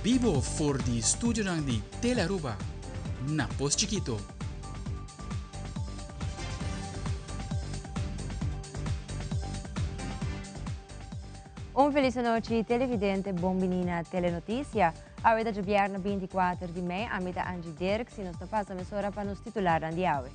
bibo for di studionan di Telearuba na Pos Chikito. Un feliz anochi televidente, bon bini na Telenoticia. Awe ta djobièrnè 24 di mei, ami ta Angie Dirks y nos ta pasa mesora pa nos titularnan di awe.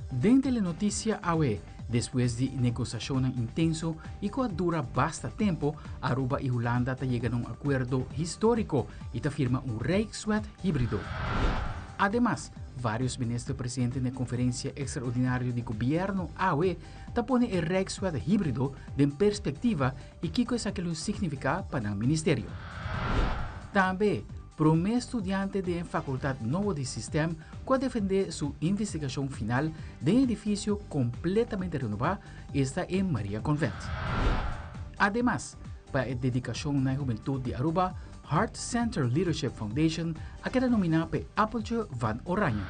Den Telenoticia awe, despues di negociacionnan intenso y cu a dura basta tempo, Aruba y Hulanda ta yega na un acuerdo historico y ta firma un Rijkswet hibrido. Ademas, varios minister presente na e conferencia extraordinario di gobierno awe ta pone e Rijkswet hibrido den perspectiva y kico esaki lo significa pa nan ministerio. Tambe, prome studiante den e facultad nobo di Sistem cu a defende su investigacion final den e edificio completamente renoba esta e Maria Convent. Ademas, pa e dedicacion na e hubentud di Aruba, Heart Center Leadership Foundation a keda nomina p'e Appeltje van Oranje.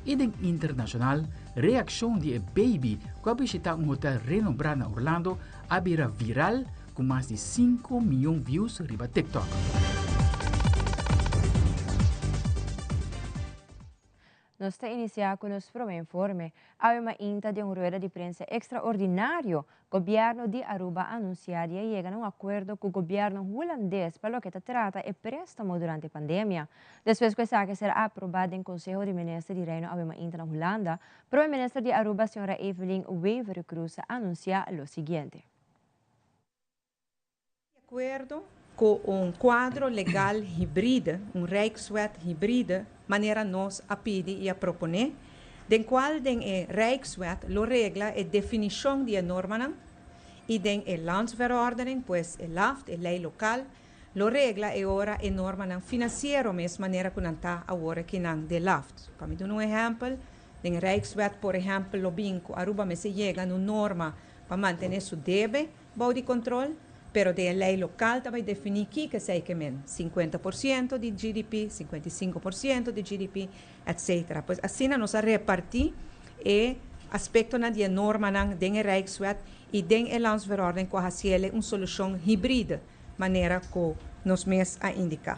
I den internashonal, reakshon di e baby ku a bishitá un hotel renombrá na Orlando a bira viral ku mas di sinku mion views riba TikTok. Nos ta inisiá ku nos promé informe. Awe mainta den un rueda di prensa ekstraordinario, Gobièrnu di Aruba a anunsiá di a yega na un akuerdo ku gobièrnu hulandes pa loke ta trata e préstamo durante pandemia. Despues ku esaki a ser aprobá den Konseho di Minister di Reino awe mainta na Hulanda, Prome Minister di Aruba señora Evelyn Wever-Croes a anunsiá lo siguiente. Di akuerdo ku un kuadro legal hibride, un Rijkswet hibride, manera nos a pidi i a proponé, den kual den e Rijkswet lo regla e definishon di e normanan i den e Landsverordening, pues e LAFT, e lei lokal, lo regla e ora e normanan finansiero mes manera ku nan ta awor akinan den LAFT. Pa mi duna un ehèmpel, den Rijkswet por ehèmpel lo bin ku Aruba mester yega na un norma pa mantené su debe, Bou di kontrol, pero den e lei lokal ta bai definí kiko esei ke men, 50% di GDP, 55% di GDP, etcetera. Pues asina nos a repartí e aspektonan di e normanan den e Rijkswet i den e Landsverordening ku a hasiel e un solushon hibride, manera ku nos mes a indiká.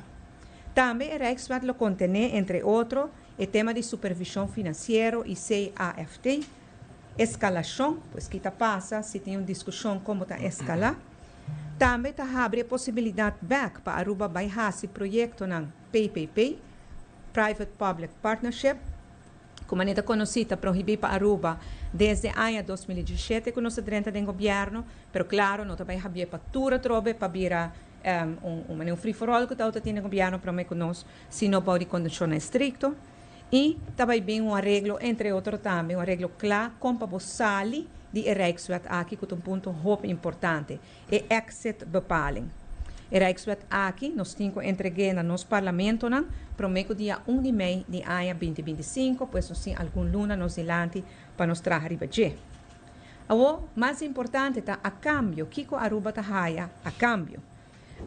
Tambe e Rijkswet lo kontené, entre otro, e tema di supervishon finansiero i CAFT, Eskalashon, pues ki ta pasa si tin un diskushon kon bo ta eskalá. Tambe ta habri e posibilidat bèk pa Aruba bai hasi proyektonan PPP, Private Public Partnership, ku manera ta konosí ta prohibí pa Aruba desde aña 2017 ku nos a drenta den gobièrnu, pero klaro no ta bai habié pa tur atrobe pa bira un un manera un free for all ku ta tin den gobièrnu promé ku nos, sino bou di kondishonnan estrikto. I ta bai bin un areglo, entre otro tambe un areglo kla kon pa bo sali di e Rijkswet aki ku ta un punto hopi importante, e exit bepaling. E Rijkswet aki nos tin ku entreg'é na nos parlamentonan promé ku dia un di mei di aña 2025, pues nos tin algun luna nos dilanti pa nos traha riba dje. Awor, mas importante ta a kambio, kiko Aruba ta haya a kambio?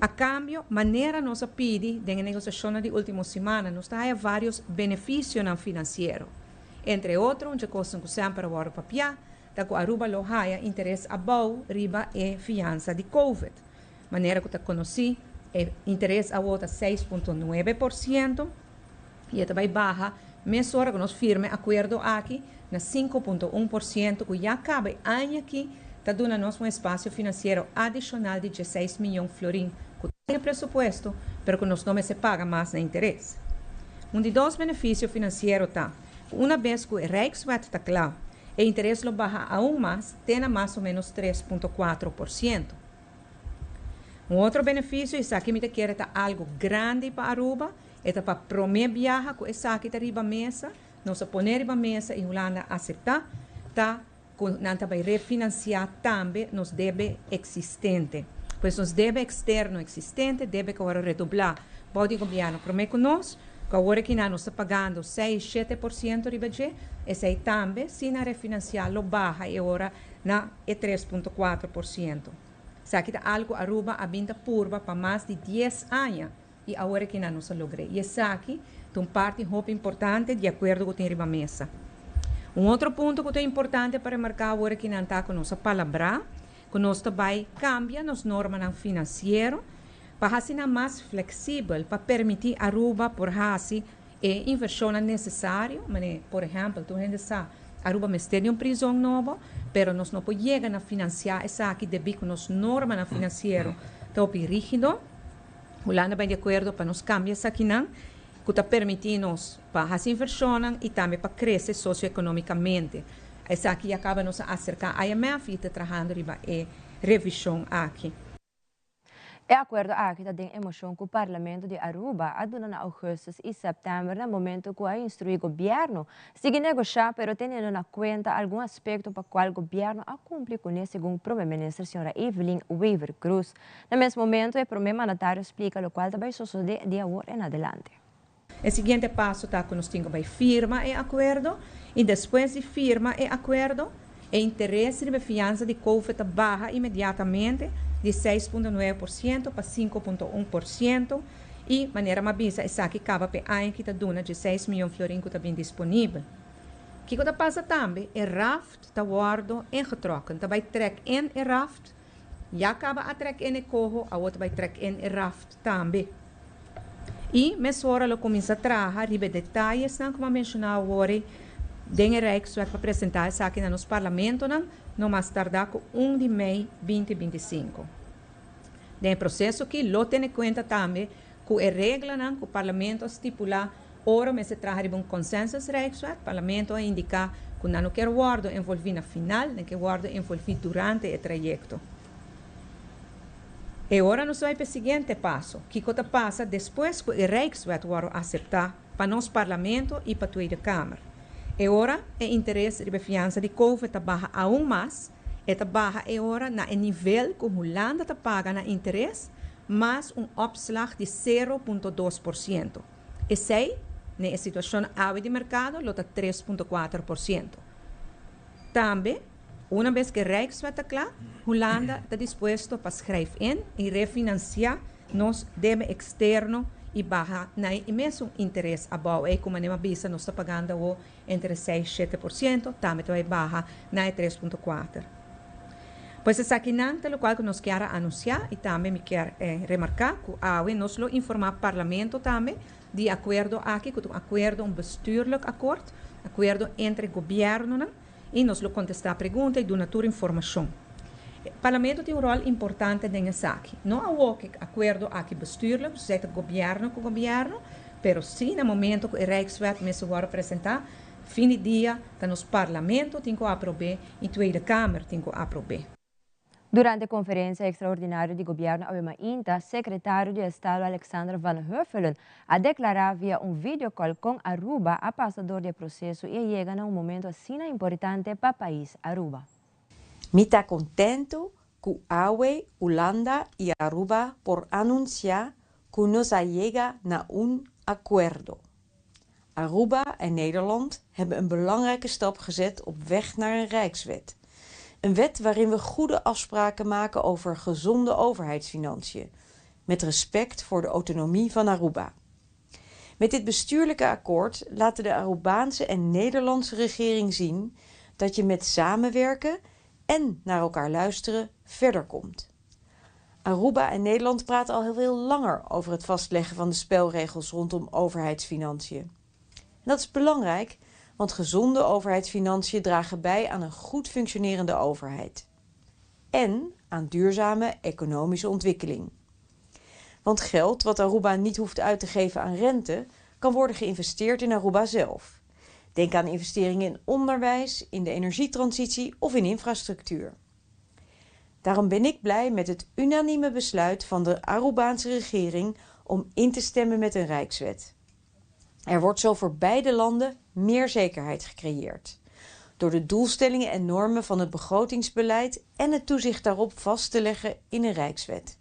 A kambio, manera nos a pidi den e negosiashonnan di último simana, nos ta haya vários benefisionan finansiero. Entre otro, un dje kosnan ku semper a wòrdu papiá ta ku Aruba lo haya interes abou riba e fiansa di Covid. Manera ku ta konosí, e interes awor ta 6.9% i e ta bai baha mesora ku nos firma e akuerdo aki na 5.1% ku ya kaba e aña aki ta duna nos un espasio finansiero adishonal di 16 miyon florin ku ta den e presupuesto pero ku nos no mester paga mas na interes. Un di dos benefisio finansiero ta ku una bes ku e Rijkswet ta kla e interes lo baha aun mas te na mas o menos 3.4%. Un otro benefisio, esaki mi ta kere ta algu grandi pa Aruba, e ta pa prome biaha ku esaki ta riba mesa, nos a pone riba mesa i Hulanda a aseptá, ta ku nan ta bai refinansiá tambe nos debe eksistente. Pues nos debe eksterno eksistente, debe ku a wòrdu redoblá bou di gobièrnu promé ku nos, ku awor aki nan nos ta pagando seis, 7% riba dje, esei tambe si nan refinansiá lo baha e ora na e 3.4%. Esaki ta algu Aruba a bin ta purba pa mas di 10 aña i awor aki nan nos a logr'é. I esaki ta un parti hopi importante di akuerdo ku tin riba mesa. Un otro punto ku ta importante pa remarká awor aki nan ta ku nos a palabrá Ku nos ta bai kambia nos normanan finansiero pa hasi nan mas fleksibel pa permití Aruba por hasi e invershonnan nesesario, manera por ehèmpel tur hende sa Aruba mester di un prizon nobo, pero nos no por yega na finansiá esaki debí ku nos normanan finansiero ta hopi rígido. Hulanda bai di akuerdo pa nos kambia esakinan ku ta permití nos pa hasi invershonnan i tambe pa krese sosioekonomikamente. Esaki ya kaba nos a aserká IMF i ta trahando riba e revishon aki. E akuerdo aki ta den e moshon ku Parlamento di Aruba a duna na ougùstùs i sèptèmber na momentu ku a instruí gobièrnu sigui negoshá pero teniendo na kuenta algun aspekto pa kual gobièrnu a kumpli kuné segun Prome Minister señora Evelyn Wever-Croes. Na mes momento e prome mandatario splika lokual ta bai sosodé di awor en adelante. E siguiente paso ta ku nos tin ku bai firma e akuerdo i despues di firma e akuerdo e interes riba e fiansa di Covid ta baha inmediatamente di 6.9% pa 5.1% i manera m'a bisa esaki kaba p'e aña ki ta duna 16 mion florin ku ta bin disponibel. Kiko ta pasa tambe? E raft ta wòrdu ingetrokken, ta bai trèk in e raft, ya kaba a trèk in e koho, awor ta bai trèk in e raft tambe. I mesora lo kuminsá traha riba e detayesnan ku m'a menshoná awor ei den e Rijkswet pa presentá esaki na nos parlamentonan no mas tardá ku 1 di mei 2025. Den e proseso aki lo tene kuenta tambe ku e reglanan ku parlamento a stipulá ora mester traha riba un consensus Rijkswet. Parlamento a indiká ku nan no kier wòrdu envolví na final, nan kier wòrdu envolví durante e trayekto. E ora nos bai pa e siguiente paso, kiko ta pasa despues ku e Rijkswet wòrdu aseptá pa nos Parlamento i pa Tweede Kamer? E ora e interes riba e fiansa di Covid ta baha aun mas, e ta baha e ora na e nivel ku Hulanda ta paga na interes mas un opslag di 0.2%. Esei, den e situashon awe di merkado, lo ta 3.4%. Tambe, una bes ku e Rijkswet ta kla, Hulanda ta dispuesto pa schrijf in i refinansiá nos debe eksterno i baha na e mesun interes abou. Ei ku manera m'a bisa nos ta pagando awor entre 6 7%, tambe ta bai baha na e 3.4. Pues esakinan ta lokual ku nos kier a anunsiá i tambe mi kier remarká ku awe nos lo informá Parlamento tambe di e akuerdo aki ku ta un akuerdo, un bestuurlijk akkoord, akuerdo entre gobièrnunan i nos lo kontestá pregunta i duna tur informashon. Parlamento tin un ròl importante den esaki. No awor ku e akuerdo aki bestuurlijk, dus ta gobièrnu ku gobièrnu, pero sí na momento ku e Rijkswet mester wòrdu presentá, fin di dia ta nos Parlamento tin ku aprob'é i Tweede Kamer tin ku aprob'é. Durante konferensia ekstraordinario di gobièrnu awe mainta, sekretario di Estado Alexander van Huffelen a deklará via un videocall kon Aruba a pasa dor di e proseso i a yega na un momento asina importante pa pais Aruba. Mi ta kontentu ku awe Hulanda i Aruba por anunsiá ku nos a yega na un akuerdo. Aruba en Nederland hebben een belangrijke stap gezet op weg naar een rijkswet. Een wet waarin we goede afspraken maken over gezonde overheidsfinanciën, met respect voor de autonomie van Aruba. Met dit bestuurlijke akkoord laten de Arubaanse en Nederlandse regering zien dat je met samenwerken en naar elkaar luisteren verder komt. Aruba en Nederland praten al heel veel langer over het vastleggen van de spelregels rondom overheidsfinanciën. En dat is belangrijk, want gezonde overheidsfinanciën dragen bij aan een goed functionerende overheid. En aan duurzame economische ontwikkeling. Want geld wat Aruba niet hoeft uit te geven aan rente, kan worden geïnvesteerd in Aruba zelf. Denk aan investeringen in onderwijs, in de energietransitie of in infrastructuur. Daarom ben ik blij met het unanieme besluit van de Arubaanse regering om in te stemmen met een rijkswet. Er wordt zo voor beide landen meer zekerheid gecreëerd. Door de doelstellingen en normen van het begrotingsbeleid en het toezicht daarop vast te leggen in een rijkswet.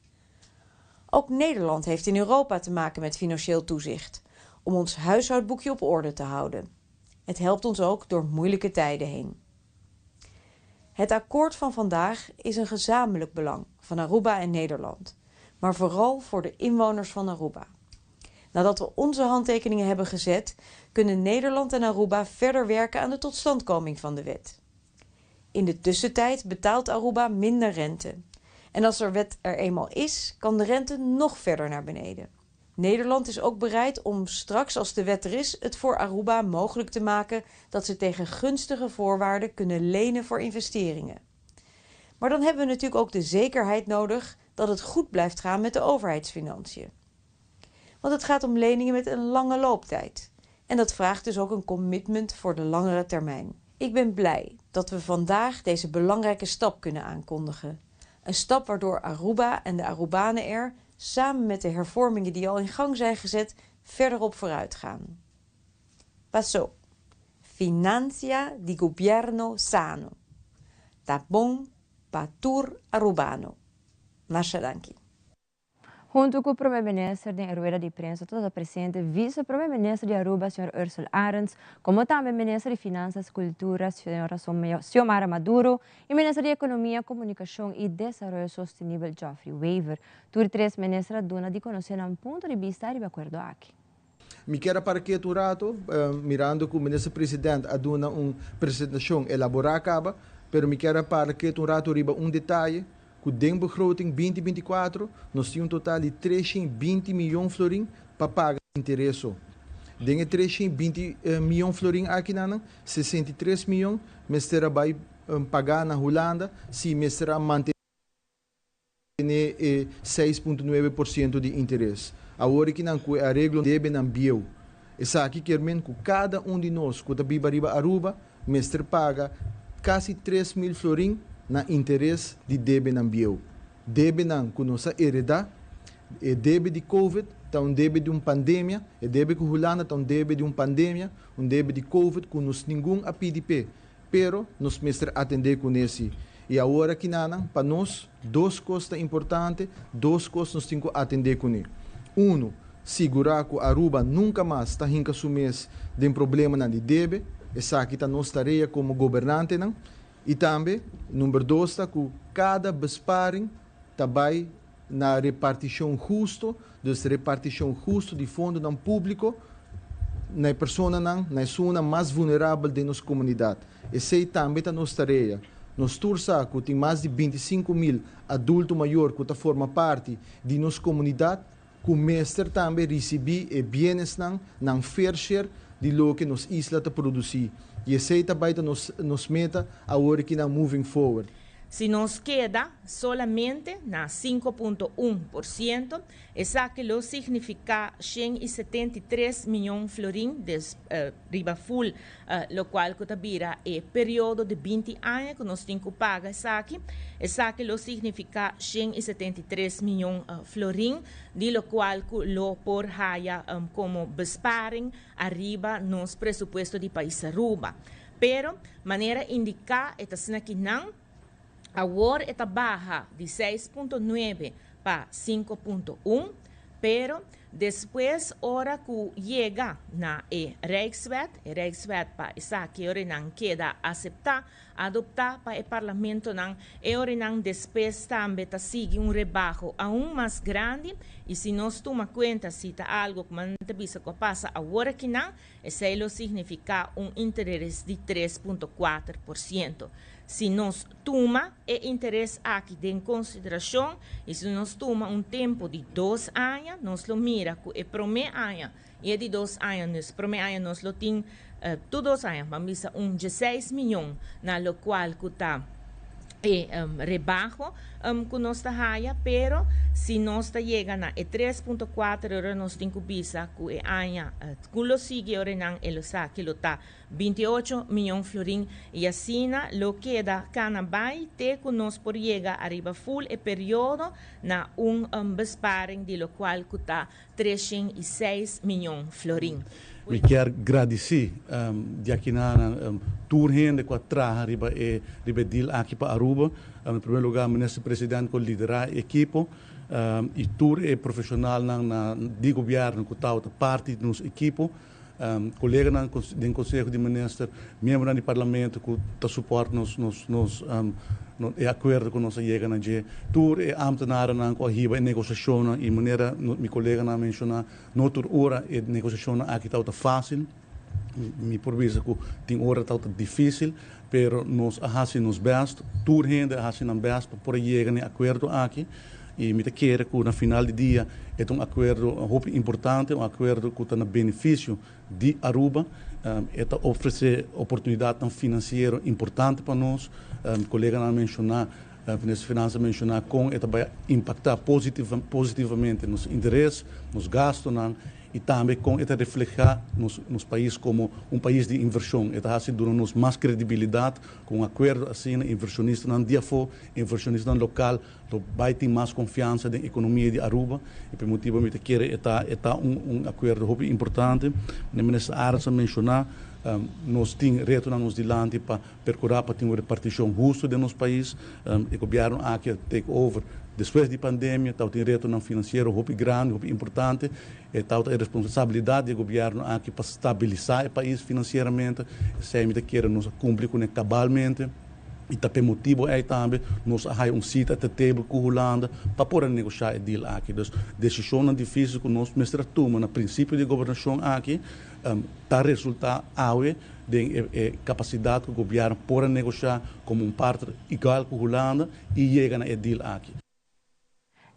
Ook Nederland heeft in Europa te maken met financieel toezicht, om ons huishoudboekje op orde te houden. Het helpt ons ook door moeilijke tijden heen. Het akkoord van vandaag is een gezamenlijk belang van Aruba en Nederland, maar vooral voor de inwoners van Aruba. Nadat we onze handtekeningen hebben gezet, kunnen Nederland en Aruba verder werken aan de totstandkoming van de wet. In de tussentijd betaalt Aruba minder rente. En als er wet er eenmaal is, kan de rente nog verder naar beneden. Nederland is ook bereid om straks, als de wet er is, het voor Aruba mogelijk te maken dat ze tegen gunstige voorwaarden kunnen lenen voor investeringen. Maar dan hebben we natuurlijk ook de zekerheid nodig dat het goed blijft gaan met de overheidsfinanciën. Want het gaat om leningen met een lange looptijd. En dat vraagt dus ook een commitment voor de langere termijn. Ik ben blij dat we vandaag deze belangrijke stap kunnen aankondigen. Een stap waardoor Aruba en de Arubanen er, samen met de hervormingen die al in gang zijn gezet, verder op vooruit gaan. Paso. Finansa di gobierno sano. Ta bon pa tur Arubano. Masha danki. Hunto cu e prome minister den rueda di prensa tabata presente vice-prome minister di Aruba, señor Ursell Arends, como tambe minister di Finanzas y Cultura, señora Xiomara Maduro, y minister di Economia, Comunicacion y Desaroyo Sostenibel, Geoffrey Wever. Tur tres minister a duna di conoce nan punto di bista riba e acuerdo aki. Mi kier para keto un rato, mirando cu minister president a duna un presentacion elabora caba, pero mi kier para keto un rato riba un detaye, cu den begroting 2024 nos tin un total di 320 miyon florin pa paga interes. Den 320 miyon florin aki nan, 63 miyon mester a bay paga na Hulanda, si mester a mantene 6,9% di interes. Awor cu nan cu areglo debenan bieu. Esaki kiermen cu cada un di nos cu ta biba riba Aruba mester paga casi 3 mil florin na interes di debenan bieu. Debenan cu nos a hereda, e debe di Covid, ta un debe di un pandemia, e debe cu Hulanda ta un debe di un pandemia, un debe di Covid cu nos ningun a pidi p'e, pero nos mester atende cu ne si. Y awor aki nan, pa nos, dos cos ta importante, dos cos nos tin cu atende cu ne. Uno, sigura cu Aruba nunca mas ta hinca su mes den problemanan di debe, esaki ta nos tarea como gobernantenan. Y tambe, number dos, ta cu cada besparing tambe na reparticion husto, dus reparticion husto di fondonan publico na personanan, na esunnan mas vulnerabel di nos comunidad. Esey tambe ta nos tarea. Nos tur sa cu tin mas di 25 mil adulto mayor cu ta forma parti di nos comunidad, cu mester tambe ricibi e bienesnan, nan fair share di loke nos isla ta produci. Y esey tambe ta nos meta awor cu na moving forward. Si nos keda solamente na 5,1%, esaki lo significa 173 miyon florin des, riba full, locual cu bira e periodo di 20 aña cu nos tin cu paga esaki. Esaki lo significa 173 miyon florin, di locual lo por haya como besparing ariba nos presupuesto di pais Aruba. Pero, manera indica, ta aki nan, awor e ta baha di 6,9 pa 5,1, pero despues ora cu yega na e Rijkswet pa esaki ora nan keda acepta, adopta pa e parlamentonan, e ora nan despues tambe ta sigui un rebaho aun mas grandi. Y si nos tuma cuenta si ta algo cu nan ta bisa cu pasa awor aki nan, esey lo significa un interes di 3,4%. Si nos tuma e interes aki den consideracion y si nos tuma un tempo di 2 aña, nos lo mira cu e prome aña y di 2 aña, nos prome aña nos lo tin tur 2 aña, ban bisa un 16 miyon na locual cu ta e rebaho cu nos ta haya, pero si nos ta yega na e 3.4, ora nos tin cu bisa cu e aña cu lo sigui ora nan e lo sa cu lo ta 28 miyon florin y asina lo keda cana bay te cu nos por yega ariba full e periodo na un besparing di locual cu ta 306 miyon florin. Mi kier gradici di aki na tur hende cu a traha riba e riba deal aki pa Aruba. Na prome lugar, minister president cu a lidera e ekipo y tur e profesionalnan di gobierno cu ta parti di nos ekipo. Coleganan di Conseho di Minister, miembronan di Parlamento cu ta support nos no, e acuerdo cu nos a yega na dje. Tur e ambtenarennan cu a hiba e negociacion y manera no, mi coleganan a menciona, no tur ora e negociacion aki ta facil. Mi por bisa ku tin ora tabata difísil, pero nos a hasi nos bèst, tur hende a hasi nan bèst pa por a yega na e akuerdo aki. I mi ta kere ku na final di dia e ta un akuerdo hopi importante, un akuerdo ku ta na benefisio di Aruba. E ta ofresé oportunidatnan finansiero importante pa nos. Mi koleganan a menshoná, Minister di Finansa a menshoná kon e ta bai impaktá positivamente nos interes, nos gastunan. I tambe kon e ta reflehá nos nos pais komo un pais di invershon. E ta hasi duna nos mas kredibilidat ku un akuerdo asina invershonistanan di afó, invershonistanan lokal lo bai tin mas konfiansa den ekonomia di Aruba. I pa e motibu mi ta kere e ta e ta un un akuerdo hopi importante. Minister Arends a menshoná nos tin retonan nos dilanti pa Percura pa tin un reparticion husto den nos pais. E gobierno aki a take over despues di pandemia, tabatin retonan financiero hopi grandi, hopi importante. E tabata e responsabilidad di e gobierno aki pa stabilisa e pais financieramente. Esey mi ta kere nos a cumpli cune cabalmente. Y ta p'e motibo ey tambe nos a haya un cita at the table cu Hulanda pa por a negosha e deal aki. Dus decisionnan dificil cu nos mester a tuma na principio di e gobernacion aki ta resulta awe den e kapasidat ku gobièrnu por a negoshá komo un partner igual ku Hulanda i yega na e deal aki.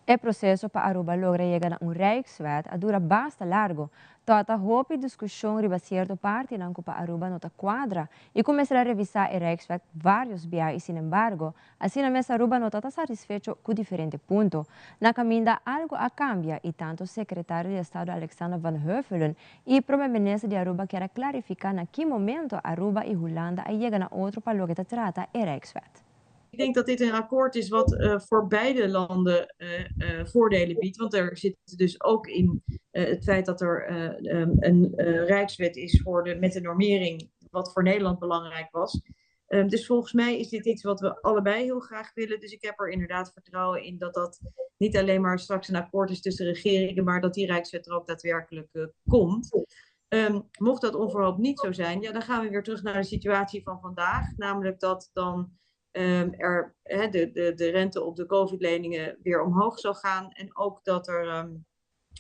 E proseso pa Aruba logra yega na un Rijkswet a dura basta largo. Tòta hopi diskushon riba sierto partinan ku pa Aruba no ta kuadra i ku mester a revisá e Rijkswet vários bia i sinembargo Asina mes Aruba no ta ta satisfecho cu diferente punto. Na caminda algo a cambia y tanto Secretario di Estado Alexander van Huffelen y Prome Minister di Aruba kier a clarifica na ki momento Aruba y Hulanda a yega na otro pa loke ta trata e Rijkswet. Ik denk dat dit een akkoord is wat voor beide landen voordelen biedt. Want er zit dus ook in het feit dat er een rijkswet is voor de, met de normering, wat voor Nederland belangrijk was. Dus volgens mij is dit iets wat we allebei heel graag willen. Dus ik heb er inderdaad vertrouwen in dat dat niet alleen maar straks een akkoord is tussen regeringen, maar dat die Rijkswet er ook daadwerkelijk komt. Mocht dat onverhoopt niet zo zijn, ja, dan gaan we weer terug naar de situatie van vandaag. Namelijk dat dan er, he, de rente op de COVID-leningen weer omhoog zal gaan. En ook dat er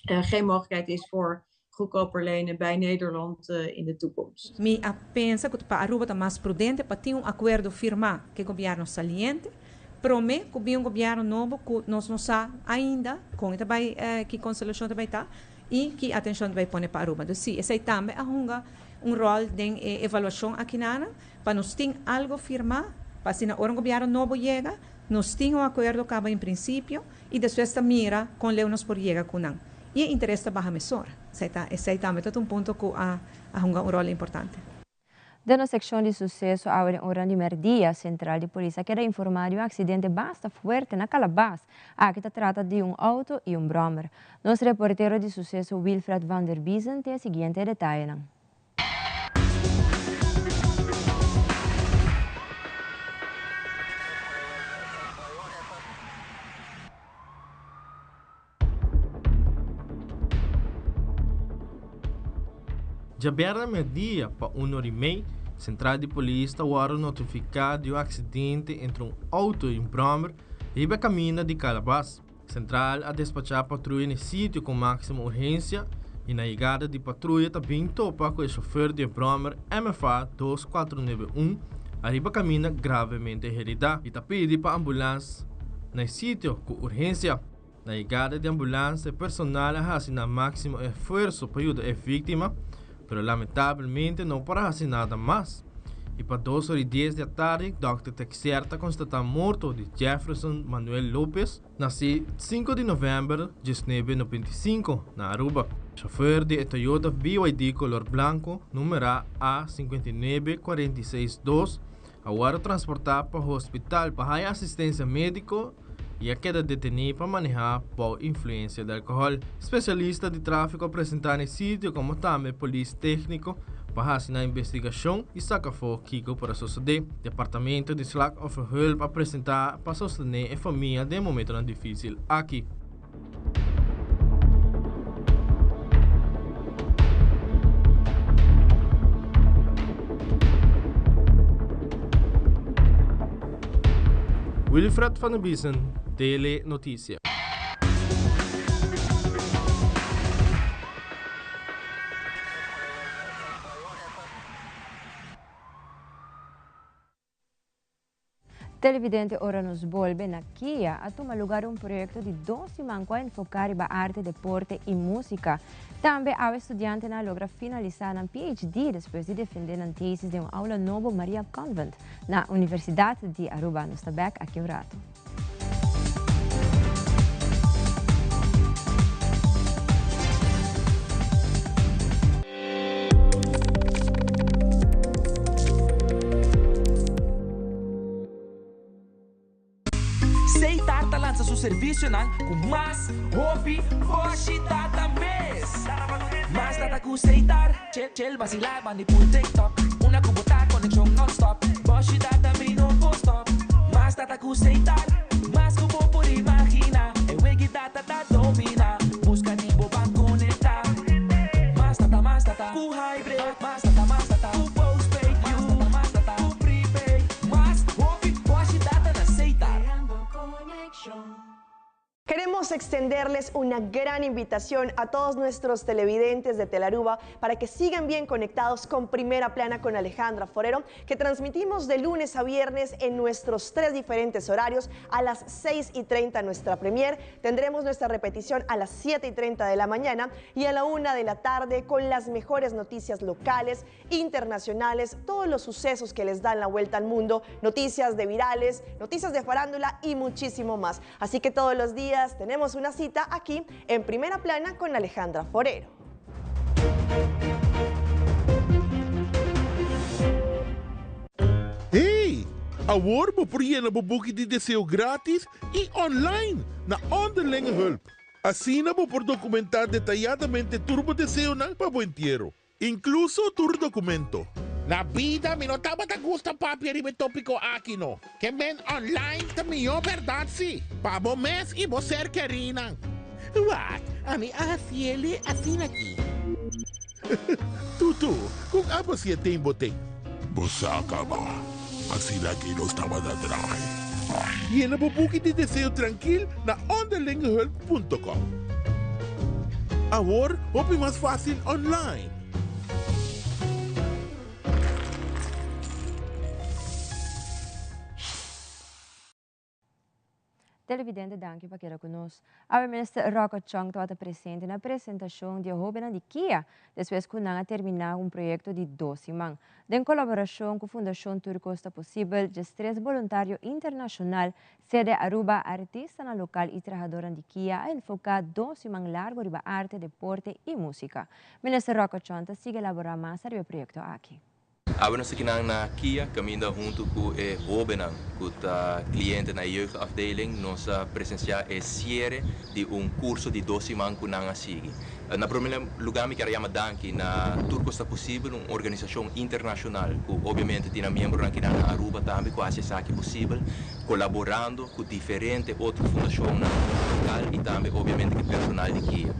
geen mogelijkheid is voor goedkoper lenen bij Nederland in de toekomst. Mi a pensa ku pa Aruba ta mas prudente pa tin un akuerdo firmá ku e gobièrnu saliente promé ku bin un gobièrnu nobo ku nos no sa ainda kon e ta bai ki konstelashon ta bai ta i ki atenshon ta bai pone pa Aruba. Dus si esei tambe a hunga un ròl den e evaluashon akinana pa nos tin algo firmá pa asina ora un gobièrnu nobo yega nos tin un akuerdo kaba en prinsipio I despues ta mira kon leu nos por yega ku nan. I e interes ta baha mesora. Esei ta, esei tambe ta un punto ku a a hunga un ròl importante. Den nos sekshon di suseso awe den oran di mèrdia, sentral di polis a keda informá di un aksidente basta fuerte na Kalabas. Aki ta trata di un outo i un bròmer. Nos reportero di suseso Wilfred van der Biezen tin e siguiente detayenan. Djabièrnè mèrdia pa un or i mei, sentral di polis ta wòrdu notifiká di un aksidente entre un outo i un bròmer riba e kaminda di Kalabas. Central a despachá patruya n'e sitio ku máksimo urgensia i na yegada di patruya ta bin topa ku e shofer di e bròmer MFA dos kuatro nuebe un ariba kaminda gravemente heridá i ta pidi pa ambulans na e sitio ku urgensia. Na yegada di ambulans e personal a hasi nan máksimo esfuerso pa yuda e víktima pero lamentabelmente no por a hasi nada mas. I pa dos ora i dies di atardi dòkter Texier ta konstatá morto di Jefferson Manuel Lopez, nasí sinku di novèmber diesnuebe 95 na Aruba. Chauffeur di e Toyota BYD kolor blanko numerá A 59 46 dos a wòrdu transportá pa hospital pa haña asistensia médiko i a keda detení pa manehá bou influensia di alkohòl. Spesialista di tráfiko a presentá na e sitio komo tambe polis tékniko pa hasi nan investigashon i saka afó kiko por a sosodé. Departamento di Slachtofferhulp a presentá pa sostené e famia den e momentonan difísil aki. Wilfred van der Biesen, Tele Noticia. Televidente ora nos bolbe na Kia a tuma lugar un proyecto di dos siman cu a enfoca riba arte, deporte y musica. Tambe awe estudiantenan a logra finalisa nan PhD despues di defende nan tesis den un aula nobo Maria Convent na Universidad di Aruba. Nos ta bek aki un rato. Seitar ta lansa su servisionan ku mas hopi boshi data mes. Mas data ku Seitar, chel chel basilá bandi pul TikTok. Una ku bo ta konekshon nònstòp, boshi data mi no por stòp. Mas data ku Seitar, mas ku bo por imaginá. E wegi data ta dominá, buska di bo ban konektá. Mas data, mas data ku hybrid, mas data, mas data ku postpaid, mas data, mas data ku prepaid. Mas hopi boshi data na Seitar. Queremos extenderles una gran invitación a todos nuestros televidentes de Telaruba para que sigan bien conectados con Primera Plana con Alejandra Forero, que transmitimos de lunes a viernes en nuestros tres diferentes horarios a las 6 y 30 nuestra premier. Tendremos nuestra repetición a las 7 y 30 de la mañana y a la 1 de la tarde con las mejores noticias locales, internacionales, todos los sucesos que les dan la vuelta al mundo, noticias de virales, noticias de farándula y muchísimo más. Así que todos los días tenemos una cita aquí en Primera Plana con Alejandra Forero. Hey! Awor bo por yena bo buki di deseo gratis y online na Onderlinge Hulp. Asina bo por documenta detayadamente tur bo deseonan pa bo entiero, incluso tur documento. Na bida mi no tabata gusta papia riba e tópiko aki no. Ke men online ta mihó bèrdat si, pa bo mes i bo ser kerínan. Wak, ami a hasiele asina aki. Tutu, kon abo si e ten bo ten? Bo sa kaba, asina aki nos tabata draai. Yena bo buki di deseo trankil na onderlingehulp punto com. Awor hopi mas fásil online. Televidente danki pa keda ku nos. Awe Minister Rocco Chong tabata presente na presentashon di e hobennan di kia despues ku nan a terminá un proyekto di dos siman. Den kolaborashon ku Fundashon Tur Kos Ta Posibel, diestres boluntario internashonal, sede Aruba, artistanan lokal i trahadornan di kia a enfoká dos siman largu riba arte, deporte i músika. Minister Rocco Chong ta sigui elaborá mas ariba e proyekto aki. Awe nos ta kinan na Kia kaminda huntu ku e hóbennan ku ta kliente na e jeugdafdeling nos a presensiá e siere di un kurso di dos siman ku nan a sigui. Na promé lugá mi kier a yama danki na Tur Kos Ta Posibel, un organisashon internashonal ku obviamente tin nan miembronan kinan na Aruba tambe ku a hasi esaki posibel, kolaborando ku diferente otro fundashonnan lokal i tambe obviamente ku e personal di Kia.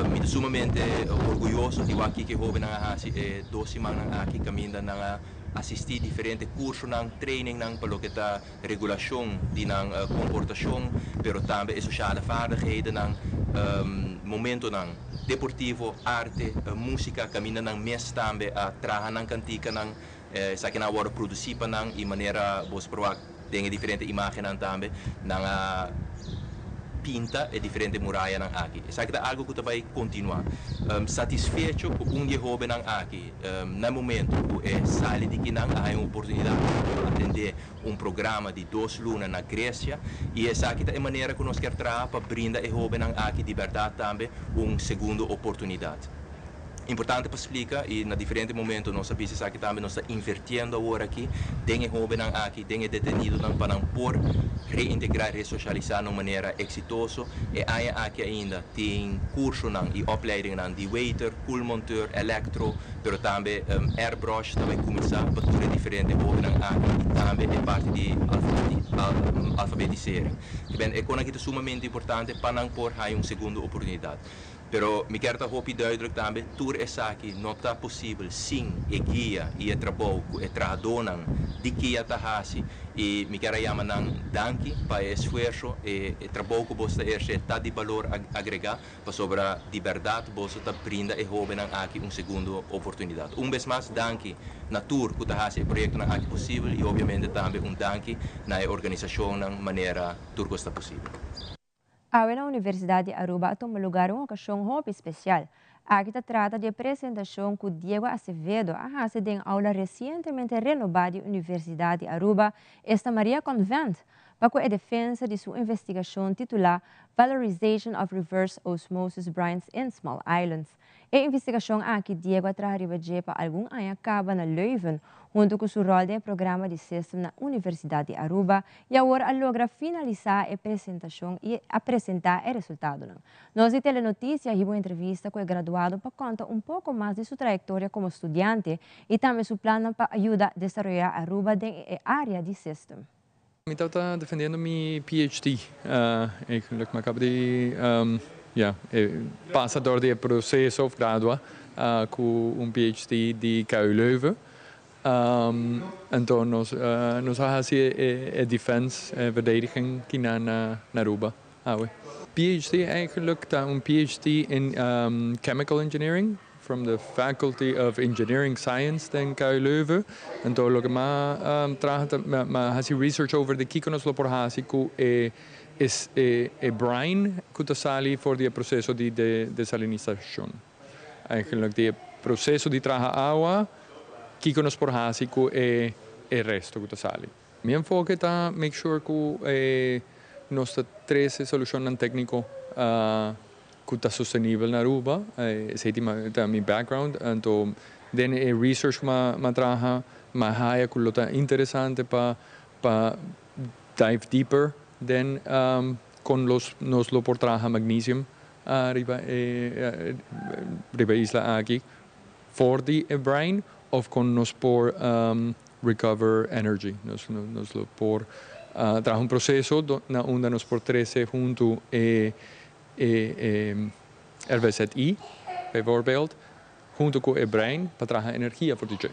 Mi ta sumamente orguyoso di wak kiko e hóbennan a hasi e dos simannan aki kaminda nan a asistí diferente kursonan, trainingnan pa loke ta regulashon di nan komportashon, pero tambe e sociale vaardighedennan, momentonan deportivo, arte, músika, kaminda nan mes tambe a traha nan kantikanan, esakinan a wòrdu produsí pa nan i manera boso por wak Den e diferente imágennan tambe nan a pinta e diferente murayanan aki. Esaki ta algu ku ta bai kontinuá. Satisfecho ku un di e hóbennan aki na e momento ku e sali di kinan a haña un oportunidat pa atendé un programa di dos luna na Grecia i esaki ta e manera ku nos kier traha pa brinda e hóbennan aki di bèrdat tambe un segundo oportunidat. Importante pa splika i na diferente momento nos a bisa esaki tambe, nos ta invertiendo awor aki den e hobennan aki, den e detenidonan pa nan por reintegrá, resosialisá na un manera eksitoso. E aña aki ainda tin kursonan i opleidingnan di waiter, koelmonteur, elektro, pero tambe airbrush ta bai kuminsá pa tur e diferente hobennan aki i tambe e parti di alfabetisering. E kon aki ta sumamente importante pa nan por haña un segundo oportunidat. Pero mi kier ta hopi duidelijk tambe, tur esaki no ta posibel sin e guia y e trabou cu e trahadonan di kia ta haci y mi kier a yama nan danki pa e esfuerso, e trabou cu boso ta eherce ta di balor agrega pasobra di berdad boso ta brinda e hobennan aki un segundo oportunidad. Un bes mas danki na tur cu ta haci e proyectonan aki posibel y obviamente tambe un danki na e organisacionnan manera Tur Cos Ta Posibel. Awe na Universidad di Aruba a tuma lugar un ocasion hopi special. Aki ta trata di e presentacion cu Diego Acevedo a haci den aula recientemente renoba di Universidad di Aruba, esta Maria Convent, pa cu e defensa di su investigacion titula Valorization of Reverse Osmosis Brines in Small Islands. E investigashon aki Diego a traha riba dje pa algun aña kaba na Leuven, huntu ku su ròl den e programa di System na Universidat di Aruba i awor a logra finalisá e presentashon i a presentá e resultadonan. Nos di Telenoticia hiba un entrevista ku e graduado pa konta un poko mas di su trayektoria komo studiante i tambe su plannan pa yuda desaroyá Aruba den e área di System. Mi tabata defendiendo mi PhD eigenlijk, mi a caba di ja, pasa door di e proceso of gradua cu un PhD di KU Leuven. Anto nos nos a haci e defense, e verdediging kina na Aruba awe. PhD eigenlijk ta un PhD in Chemical Engineering. From the Faculty of Engineering Science den KU Leuven. Anto loke m'a traha ta m'a hasi research over di kiko nos lo por hasi ku e e brine ku ta sali for di e proseso di desalinisashon. Eigenlijk di e proseso di traha awa, kiko nos por hasi ku e e resto ku ta sali. Mi enfoke ta make sure ku e nos ta trese solushonnan tekniko ku ta sostenibel na Aruba. Esei ta mi background. Anto den e research ku m'a traha m'a haya ku lo ta interesante pa pa dive deeper den kon los nos lo por traha magnesium riba e riba e isla aki for di e brine of kon nos por recover energy. Nos nos lo por traha un proceso na unda nos por trece hunto e e RVZI, bijvoorbeeld, hunto cu e brein pa traha energia for di dje.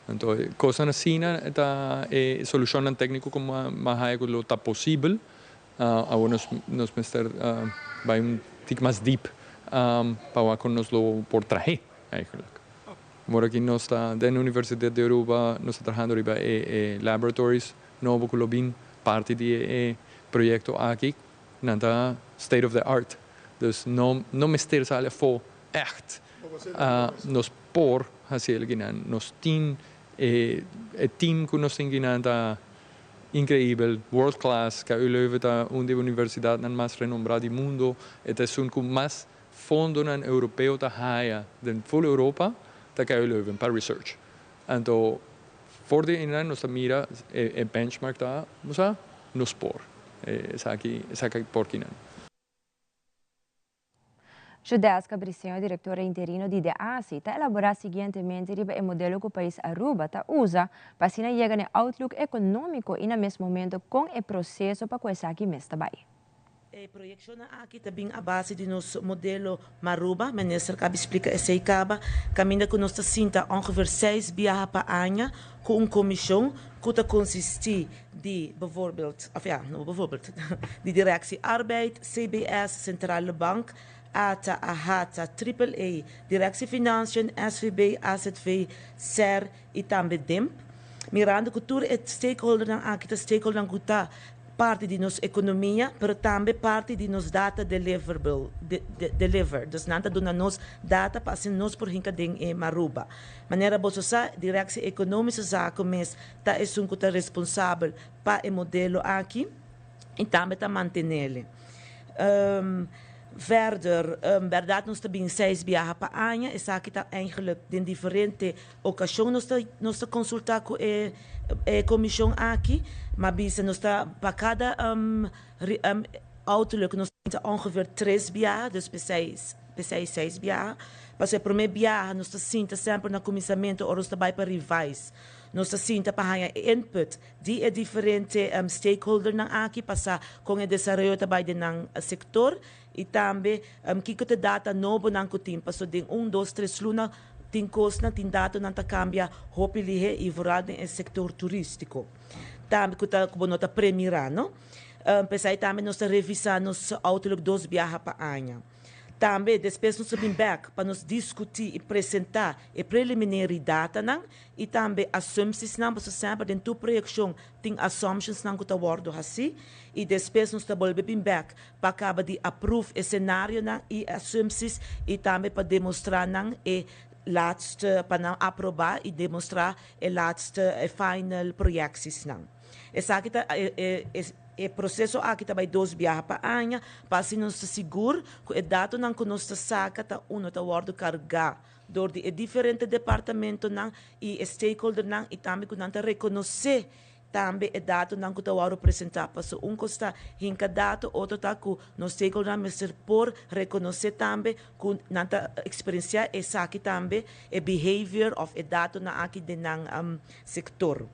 Anto e cosnan asina ta e solucionnan tecnico cu m'a haya cu lo ta posibel. Awor nos nos mester bay un tik mas diep pa wak con nos lo por trahe eigenlijk. Awor aki nos ta den Universidad di Aruba, nos ta trahando riba e laboratories nobo cu lo bin parti di e proyecto aki. Nan ta state of the art. Dus no no mester sali afó ègt. Nos por hasi el kinan. Nos tin e e team ku nos tin kinan ta inkreibel, world class. KU Leuven ta un di e universidatnan mas renombrá di mundo. E ta esun ku mas fondonan europeo ta haya den ful Europa ta KU Leuven pa research. Anto for di einan nos ta mira e e benchmark ta, bo sa, nos por esaki esaki por kinan. Judeska Briceño, directora interino di DEASI, ta elabora siguientemente riba e modelo cu pais Aruba ta usa pa asina yega n'e outlook economico y na mes momento con e proceso pa cu esaki mes ta bay. E proyekshonnan aki ta bin a base di nos modelo Maruba, minister kabi splika esei kaba, kaminda ku nos ta sinta ongeveer seis biaha pa aña ku un komishon ku ta konsistí di bijvoorbeeld, òf ja, no bijvoorbeeld, di Directie Arbeid, CBS, Centrale Bank, ata, AHATA, Triple A, Directie Financiën, SVB, AZV, ser i tambe DIMP. Mirando ku tur e stakeholdernan aki ta stakeholdernan ku ta parti di nos ekonomia, pero tambe parti di nos data deliverable, deliver. Dus nan ta duna nos data pa asina nos por hinka den e Maruba. Manera boso sa, Directie Economische Zaken mes ta esun ku ta responsabel pa e modelo aki i tambe ta mantenele. Verder, bèrdat nos ta bin seis biaha pa aña, esaki ta eigenlijk den diferente Okashon nos ta nos ta konsultá ku e e komishon aki, ma bisa nos ta pa kada outlook nos ta ongeveer tres biaha, dus p'esei p'esei seis biaha. Pasobra e promé biaha nos ta sinta semper na kuminsamentu ora nos ta bai pa revise. Nos ta sinta pa haña e input di e diferente stakeholdernan aki pa sa kon e desaroyo ta bai den nan sektor i tambe kiko ta e data nobonan ku tin paso den un, dos, tres luna tin kosnan, tin datonan ta kambia hopi lihé i vooral den e sektor turístiko tambe ku ta ku bo no ta premirá no. P'esei tambe nos ta revisá nos outlook dos biaha pa aña. Tambe despues nos ta bin bek pa nos diskutí i presentá e preliminary datanan i tambe assumptiesnan, pasobra semper den tur proyekshon tin assumptionsnan ku ta wòrdu hasí i despues nos ta bolbe bin bek pa kaba di approve e senarionan i assumpties i tambe pa demostrá nan e laatste, pa nan aprobá i demostrá e laatste, e final proyeksiesnan. Esaki ta e proseso aki ta bai dos biaha pa aña pa asina nos ta sigur ku e datonan ku nos ta saka ta uno ta wòrdu kargá dor di e diferente departamentonan i e stakeholdernan i tambe ku nan ta rekonosé tambe e datonan ku ta wòrdu presentá. Pasobra un kos ta hinka dato, otro ta ku nos stakeholdernan mester por rekonosé tambe ku nan ta eksperensiá esaki tambe e behavior òf e datonan aki den nan sektor.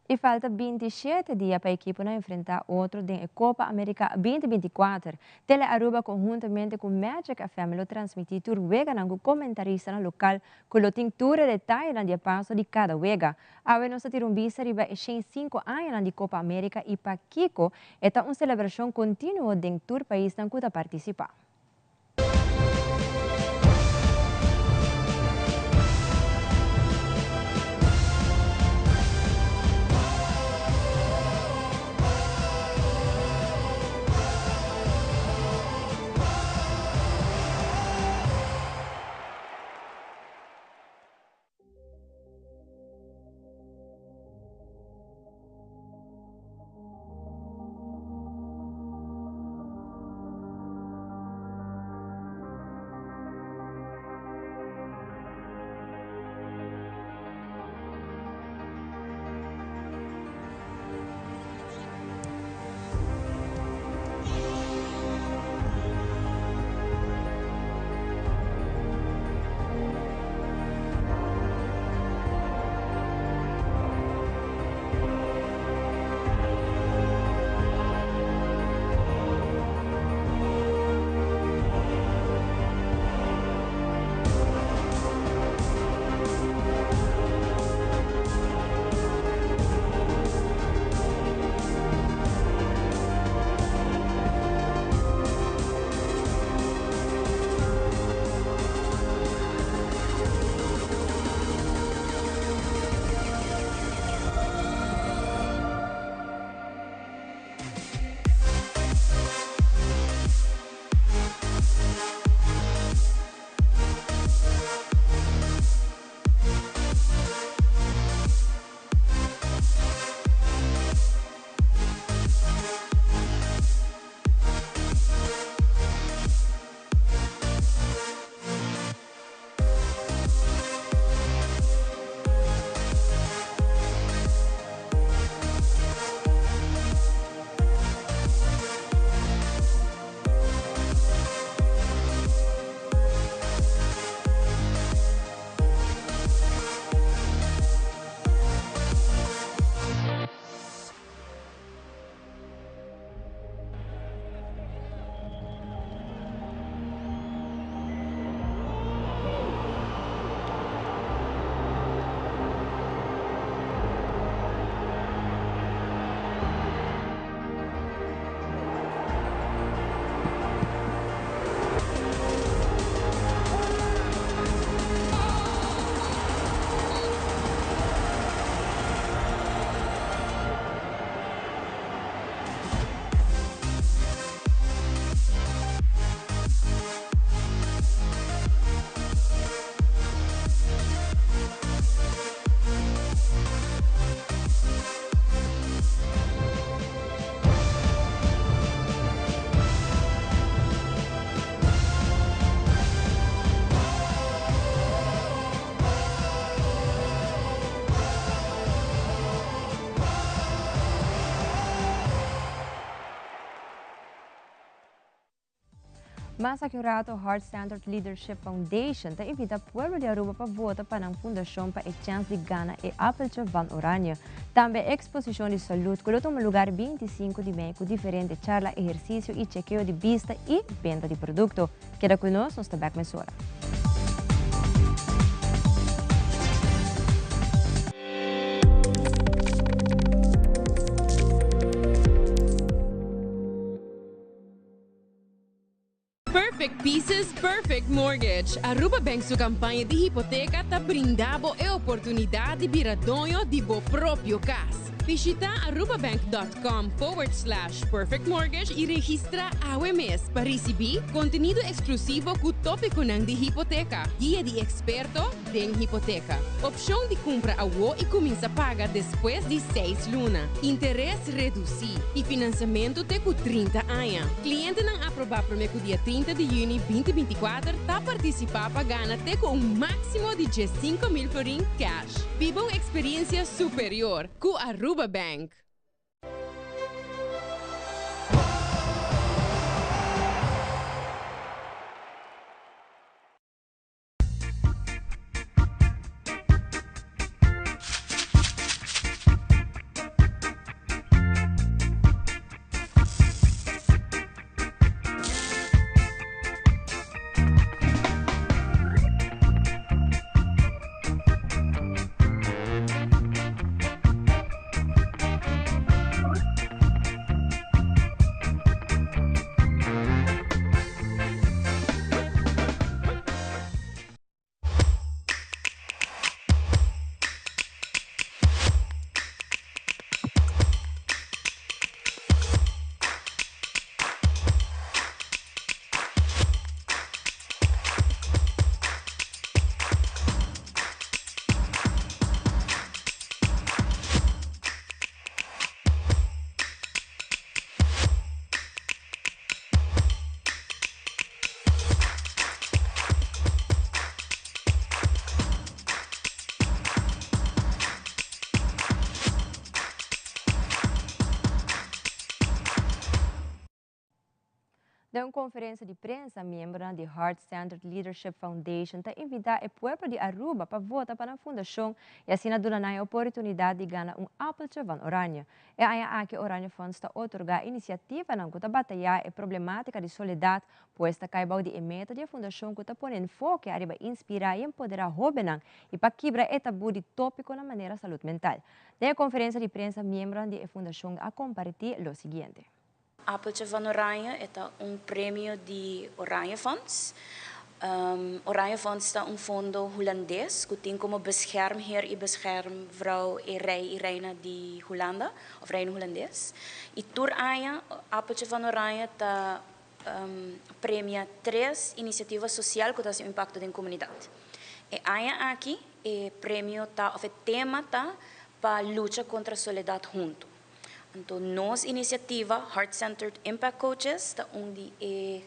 I falta 27 dia pa ekiponan enfrentá otro den e Copa America 2024. Tele Aruba konhuntamente ku Magic FM lo transmití tur weganan ku komentaristanan lokal ku lo tin tur e detayenan di e paso di kada wega. Awe nos ta tira un bista riba e 105 añanan di Copa America i pakiko e ta un selebrashon kontinuo den tur paisnan ku ta partisipá. Mas aki un rato Heart Centered Leadership Foundation ta invita pueblo di Aruba pa vota pa nan fundacion pa e chens di gana e Appeltje van Oranje. Tambe exposicion di salud cu lo tuma lugar 25 di mei cu diferente charla, ehercicio y chekeo di bista y benta di producto. Keda cu nos, nos ta bek mesora. Perfect Pieces, Perfect Mortgage. Aruba Bank su campaña di hipoteca ta brinda bo e oportunidad di bira doño di bo propio cas. Bishita arubabank.com forward slash perfectmortgage y registra awe mes pa ricibi contenido exclusivo cu topiconan di hipoteca, guia di experto den hipoteca, opcion di cumpra awo y cuminsa paga despues di seis luna, interes reduci y financiamento te cu 30 aña. Clientenan aproba prome cu dia 30 di juni 2024 ta participa pa gana te cu un maximo di 15,000 florin cash. Biba un experiencia superior cu Aruba Bank. Den un conferencia di prensa, miembronan di Heart Centered Leadership Foundation ta invita e pueblo di Aruba pa vota pa nan fundacion y asina duna nan e oportunidad di gana un Appeltje van Oranje. E aña aki Oranje Fonds ta otorga iniciativanan cu ta bataya e problematica di soledad, pues ta cay bou di e meta di e fundacion cu ta pone enfoke ariba inspira y empodera hobennan y pa kibra e tabu di topiconan manera salud mental. Den e conferencia di prensa miembronan di e fundacion a comparti lo siguiente. Appeltje van Oranje e ta un premio di Oranje Fonds. Oranje Fonds ta un fondo hulandes ku tin komo beschermheer i beschermvrouw e rei i reina di Hulanda òf Reino Hulandes. I tur aña Appeltje van Oranje ta premia tres inisiativa sosial ku ta hasi un impakto den komunidat. E aña aki e premio ta òf e tema ta pa lucha kontra soledat huntu. Anto nos inisiativa Heart Centered Impact Coaches ta un di e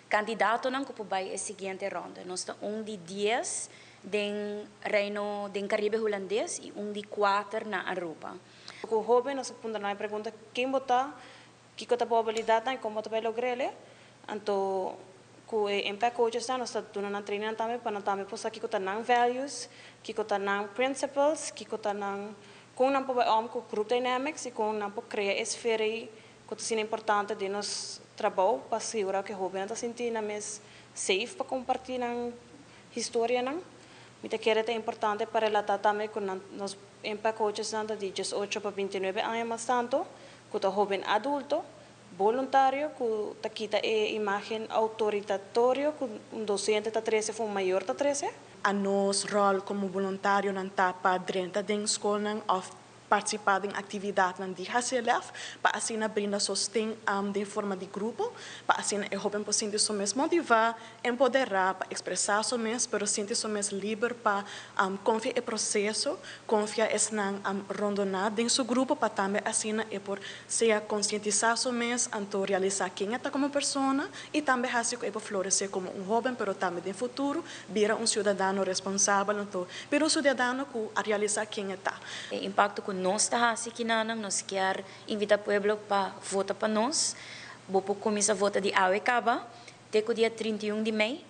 kandidatonan ku por bai e siguiente ronde. Nos ta un di dies den Reino den Karibe Hulandes i un di kuater na Aruba. Ku hóben nos a puntra nan e pregunta, Ken bo ta? Kiko ta bo abilidatnan i kon bo ta bai logr'el? Anto ku e Impact Coachesnan nos ta duna nan trainingnan tambe pa nan tambe por sa kiko ta nan values, kiko ta nan principles, kiko ta nan Kon nan por bai om ku group dynamics i kon nan por krea e sfera ei ku ta asina importante den nos trabou pa sigurá ku e hóbennan ta sinti nan mes safe pa kompartí nan historianan. Mi ta kere ta importante pa relatá tambe ku nan nos impact coachesnan ta di diesocho pa bintinuebe aña mas tantu ku ta hóben adulto boluntario ku ta kita e imágen autoritatorio ku un dosente ta trese òf un mayor ta trese. A nos ròl komo boluntarionan ta pa drenta den skolnan òf partisipá den aktividatnan di HCLF pa asina brinda sosten den forma di grupo, pa asina e hóben por sinti su mes motivá, empoderá pa ekspresá su mes, pero sinti su mes liber pa konfia e proseso, konfia esnan rondoná den su grupo pa tambe asina e por sea konsientisá su mes, anto realisá ken e ta komo persona i tambe hasi ku e por floresé komo un hóben pero tambe den futuro bira un siudadano responsabel anto bira un siudadano ku a realisá ken e ta. E impakto ku nos ta hasi kinanan, nos kier invitá pueblo pa vota pa nos. Bo por kuminsá vota di awe kaba. Te ku dia 31 di mei.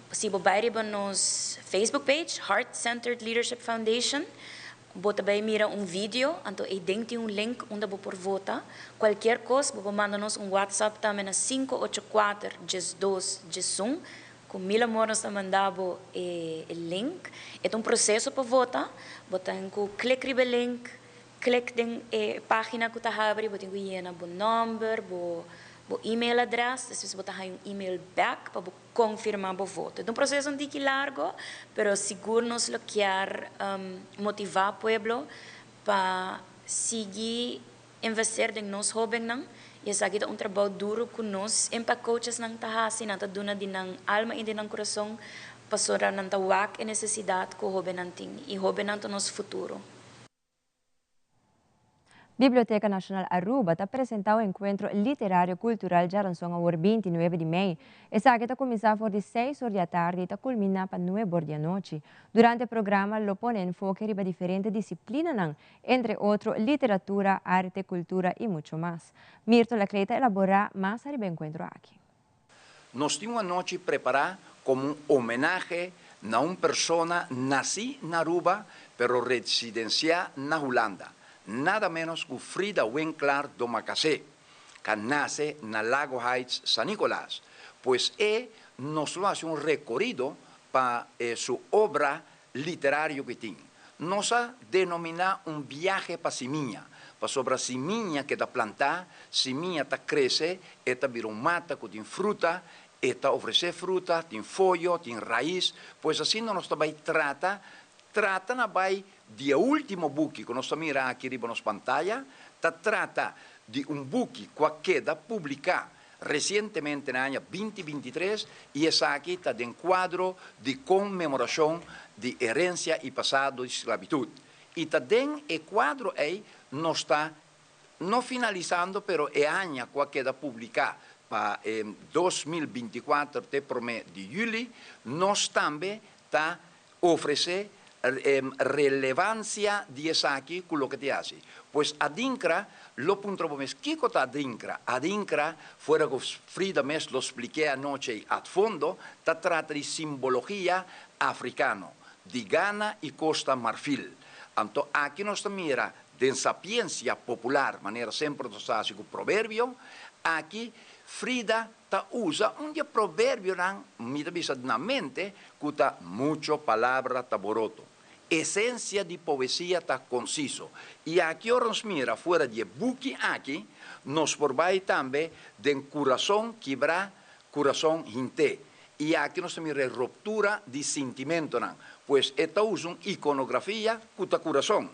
Si bo bai riba nos Facebook page, Heart Centered Leadership Foundation, bo ta bai mira un video, anto eiden tin un link unda bo por vota. Cualkier cos, bo por manda nos un WhatsApp tambe na 584 12 11. Cu mil amor nos ta manda bo e link. E ta un proceso pa vota. Bo tin cu click riba e link, click den e pagina cu ta habri, bo tin cu yena bo nomber, bo bo email adres, despues bo ta haya un email back pa bo confirma bo voto. E ta un proceso un tiki largo, pero sigur nos lo kier motiva pueblo pa sigui investeer den nos hobennan y esaki ta un trabou duro cu nos Impact Coachesnan ta haci, nan ta duna di nan alma y di nan curason pasobra nan ta wak e necesidad cu hobennan tin y hobennan ta nos futuro. Biblioteca Nacional Aruba ta presenta un encuentro literario cultural djaranson awor 29 di mei. Esaki ta cuminsa for di 6 or di atardi y ta culmina pa 9 or di anochi. Durante e programa lo pone enfoke riba diferente disciplinanan, entre otro literatura, arte, cultura y mucho mas. Mirto Laclé ta elabora mas ariba e encuentro aki. Nos tin un anochi prepara como un homenahe na un persona naci na Aruba pero residencia na Hulanda, nada menos cu Frida Winklaar Domacassé, ca nace na Lago Heights, San Nicolas. Pues e nos lo haci un recorido pa su obra literario cu e tin. Nos a denomina un biahe pa simiña, pasobra simiña keda plantá, simiña ta krese, e ta bira un mata ku tin fruta, e ta ofresé fruta, tin foyo, tin rais, pues asina nos ta bai trata, trata na bai di e último buki ku nos ta mira aki riba nos pantaya, ta trata di un buki ku a keda publiká resientemente na aña binti 23 i esaki ta den kuadro di konmemorashon di herensia i pasado di sklabitut. I ta den e kuadro ei nos ta no finalisando pero e aña ku a keda publiká pa 2024 te promé di yüli nos tambe ta ofresé relevansia di esaki ku loke ta hasi. Pues Adinkra lo puntra bo mes kiko ta Adinkra? Adinkra, fuera ku Frida mes lo splik'é anochi ei ad fondo, ta trata di simbologia afrikano, di Ghana i Kosta Marfil. Anto aki nos ta mira den sapiensia popular, manera semper nos ta hasi ku proverbio, aki Frida ta usa un di e proverbionan, mi ta bisa na mente, ku ta mucho palabra ta boroto. Esensia di poesia ta konsiso. I aki ora nos mira fuera di e buki aki, nos por bai tambe den kurason kibrá, kurason hint'é. I aki nos ta mira e ruptura di sintimentonan, pues e ta usa un ikonografia ku ta kurason.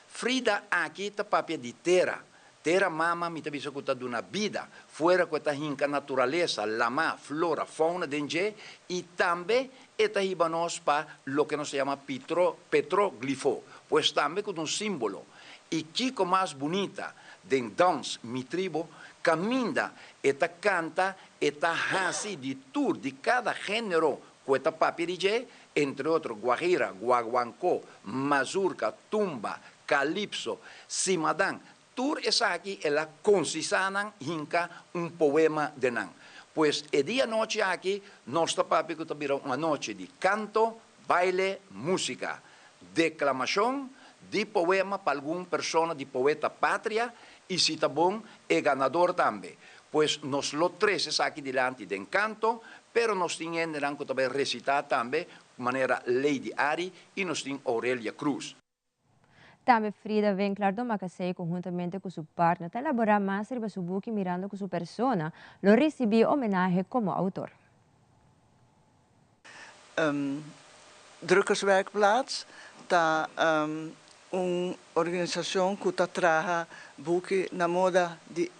Frida aki ta papia di tera, Tera mama mi ta bisa ku ta duna bida, fuera ku e ta hinka naturalesa, lamá, flora, fauna den dje i tambe e ta hiba nos pa loke nos ta yama pitro, petroglifo, pues tambe ku ta un simbolo. I kiko mas bunita den Dans mi tribo kaminda e ta kanta e ta hasi di tur di kada género ku e ta papia di dje, entre otro guajira, guaguancó, mazurka, tumba, Calypso, Simadan, tur esaki el a consisá nan hinca un poema den nan. Pues e dia anochi aki nos ta papia cu ta bira un anochi di canto, baile, musica, declamacion di poema pa algun persona di poeta patria y si ta bon e ganador tambe. Pues nos lo trece esaki dilanti den canto, pero nos tin hendenan cu ta bay recita tambe manera Lady Ari y nos tin Aurelia Cruz. Tambe Frida Winklaar Domacassé conhuntamente cu su partner ta elabora mas riba su buki mirando cu su persona lo ricibi homenahe como autor. Drukkerswerkplaats ta un organisashon ku ta traha buki na moda di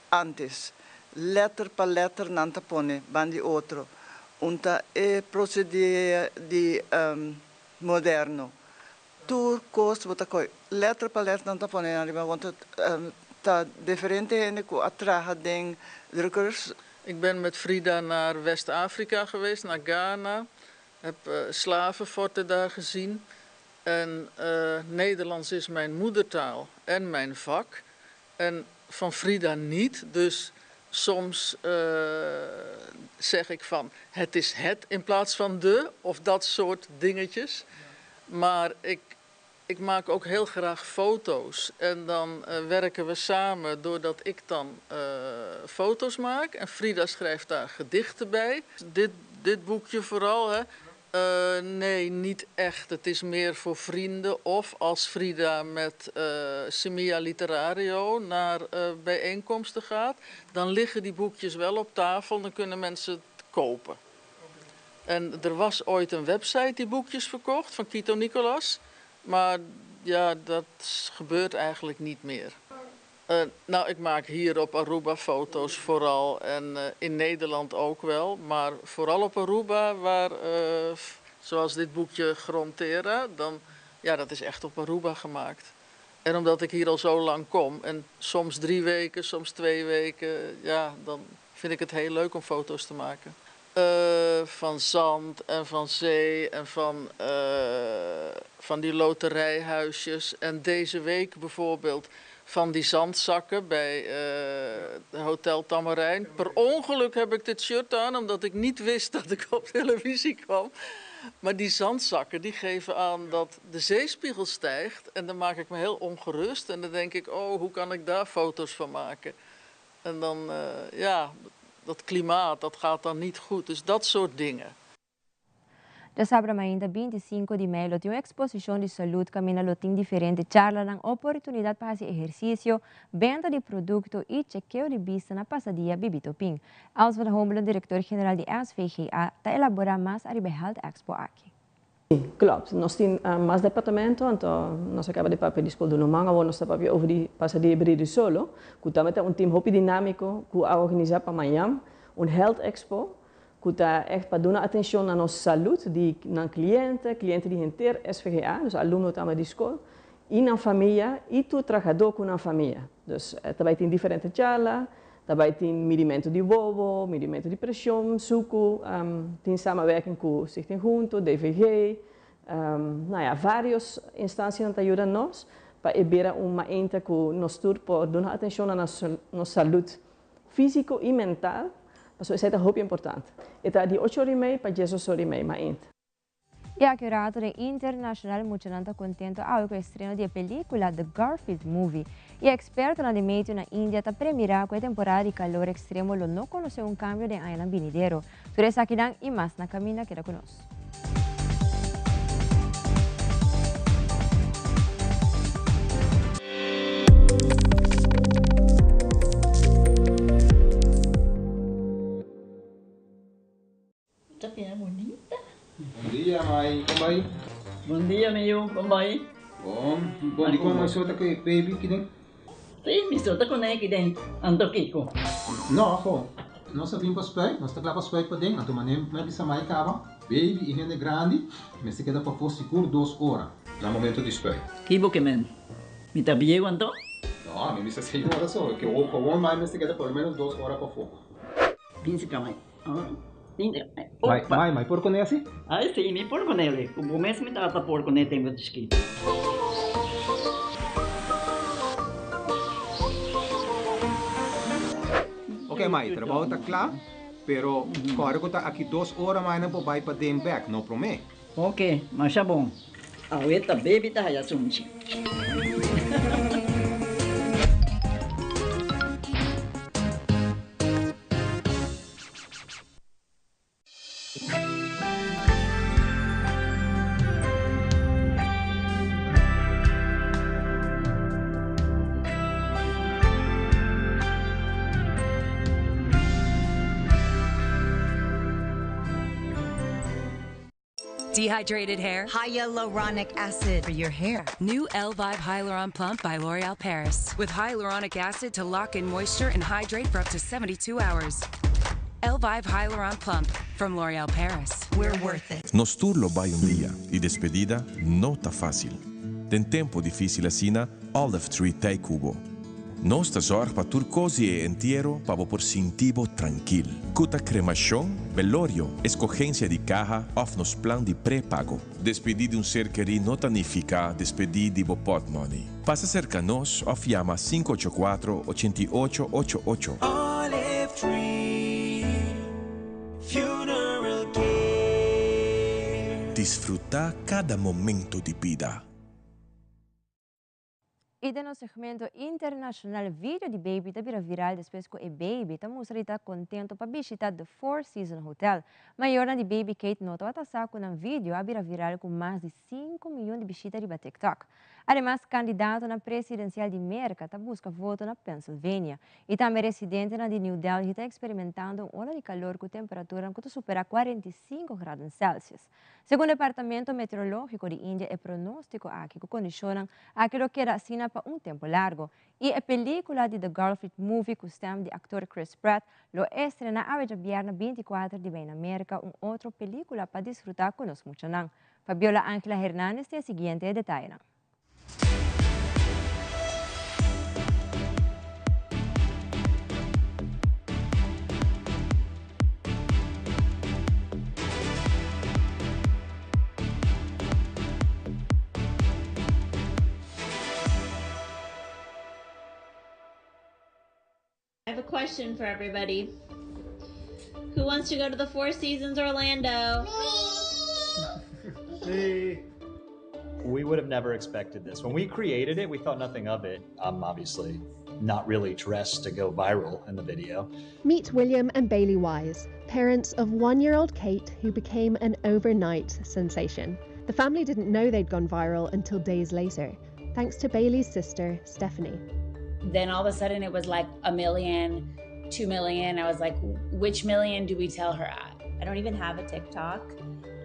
ántes. Lèter pa lèter nan ta pone ban di otro. Un ta e prosedé di moderno. Tur kos bo ta kohe lèter pa lèter nan ta pone nan riba want ta diferente hende ku a traha den drukkers. Ik ben met Frida naar West-Afrika geweest, naar Ghana. Heb slavenforten daar gezien. En Nederlands is mijn moedertaal en mijn vak. En van Frida niet, dus Soms uh, zeg ik van het is het in plaats van de of dat soort dingetjes. Maar ik, ik maak ook heel graag foto's. En dan uh, werken we samen doordat ik dan uh, foto's maak. En Frida schrijft daar gedichten bij. Dit, dit boekje vooral, hè. Uh, nee, niet echt. Het is meer voor vrienden of als Frida met uh, Semilla Literario naar uh, bijeenkomsten gaat, dan liggen die boekjes wel op tafel, dan kunnen mensen het kopen. En er was ooit een website die boekjes verkocht van Quito Nicolas, maar ja, dat gebeurt eigenlijk niet meer. Uh, nou, ik maak hier op Aruba foto's vooral en uh, in Nederland ook wel. Maar vooral op Aruba, waar, uh, zoals dit boekje Grontera, dan, ja, dat is echt op Aruba gemaakt. En omdat ik hier al zo lang kom, en soms drie weken, soms twee weken, ja, dan vind ik het heel leuk om foto's te maken. Uh, van zand en van zee en van, uh, van die loterijhuisjes. En deze week bijvoorbeeld van die zandzakken bij uh, Hotel Tamarijn. Per ongeluk heb ik dit shirt aan, omdat ik niet wist dat ik op televisie kwam. Maar die zandzakken die geven aan dat de zeespiegel stijgt. En dan maak ik me heel ongerust. En dan denk ik, oh, hoe kan ik daar foto's van maken? En dan, uh, ja, dat klimaat, dat gaat dan niet goed. Dus dat soort dingen. Diasabra mainta 25 di mei lo tin un exposicion di salud caminda lo tin diferente charlanan, oportunidad pa haci ehercicio, benta di producto y chekeo di bista na Pasadia Bibito Pin. Els van Homelen, director general di SVGA, ta elabora mas ariba e Health Expo aki. Klopt, nos tin mas departamento, anto nos a caba di papia di School di Norman, awor nos ta papia over di Pasadia Brido Solo, cu tambe ta un team hopi dinamico cu a organisa pa mañan un Health Expo cu ta echt pa duna atencion na nos salud di nan cliente, cliente di henter SVGA, dus alumno tambe di scol, y nan famia y tur trahador cu nan famia. Dus ta bay tin diferente charla, ta bay tin midimento di wowo, midimento di presion, sucu, tin samenwerking cu Stichting Junto, DVG, nou ja, varios instancianan ta yuda nos pa e bira un mainta cu nos tur por duna atencion na nos salud fisico y mental, pasobra esey ta hopi importante. E ta di ocho ora y mei pa diesdos ora y mei mainta. Y aki rato den internacional muchanan ta contento awe cu estreno di e pelicula The Garfield Movie. Y expertonan di meteo na India ta premira cu e temporada di calor extremo lo no conoce un cambio den añanan binidero. Tur esakinan y mas na caminda keda cu nos. Ta bira bunita. Bon dia mai, kon bai? Bon dia mi yu, kon bai? Bon, bon dikon mai so ta ku e baby kiden? Si, mi so ta kuné kiden, anto kiko? No, ho, nos a bin pa spuit, nos ta kla pa spuit paden, anto manera mi a bisa mai kaba, baby i hende grandi mester keda pafó sigur dos ora na momento di spuit. Ki bo ke men? Mi ta bieu anto? No, mi bisa señora so, ke gewoon mai mester keda por lo menos dos ora pafó. Binsi ka mai. Mai, mai, mai por kuné asi? Ai si, mi por kuné li. Ku bo mes mi tata por kuné tempu di chikito. Ok mai, trabou ta kla, pero kòrda ku ta aki dos ora mai nan por bai paden bèk, no promé. Ok, masha bon. Awe ta baby ta haya sunchi. Dehydrated hair? Hyaluronic acid for your hair. New Elvive Hyaluron Plump by L'Oreal Paris. With hyaluronic acid to lock in moisture and hydrate for up to 72 hours. Elvive Hyaluron Plump from L'Oreal Paris. We're worth it. Nos tur lo bai un dia y despedida no ta facil. Den tempo dificil asina, Olive Tree t'ei cu bo. Nos ta zorg pa tur cos di e entiero pa bo por sinti bo trankil. Cu ta cremacion, belorio, escogencia di caha of nos plan di pre-pago. Despedi di un ser keri no ta nifica despedi di bo potmoney. Pasa cerca nos of yama 584 88 88. Tree Funeral Care. Disfruta cada momento di bida. Y den nos segmento internacional video di baby ta bira viral despues cu e baby ta mustra di ta contento pa bishita The Four Seasons Hotel. Mayornan di baby Kate no tabata sa cu nan video a bira viral cu mas di cinco miyon di bishita riba TikTok. Ademas candidatonan presidencial di Merca ta busca voto na Pennsylvania. Y tambe residentenan di New Delhi ta experimentando un ola di calor cu temperaturanan cu ta supera 45 graden Celsius. Segun Departamento Meteorologico di India e pronostico aki cu condicionnan aki lo keda asina pa un tempo largo. Y e pelicula di The Garfield Movie cu stem di actor Chris Pratt lo estrena awe djabièrnè 24 di mei na Merca un otro pelicula pa disfruta cu nos muchanan. Fabiola Angela Hernandez tin e siguiente detayenan. I have a question for everybody. Who wants to go to the Four Seasons Orlando? Me. We would have never expected this. When we created it, we thought nothing of it. I'm obviously not really dressed to go viral in the video. Meet William and Bailey Wise, parents of one year old Kate, who became an overnight sensation. The family didn't know they'd gone viral until days later, thanks to Bailey's sister, Stephanie. Then all of a sudden it was like a million, two million. I was like, which million do we tell her at? I don't even have a TikTok.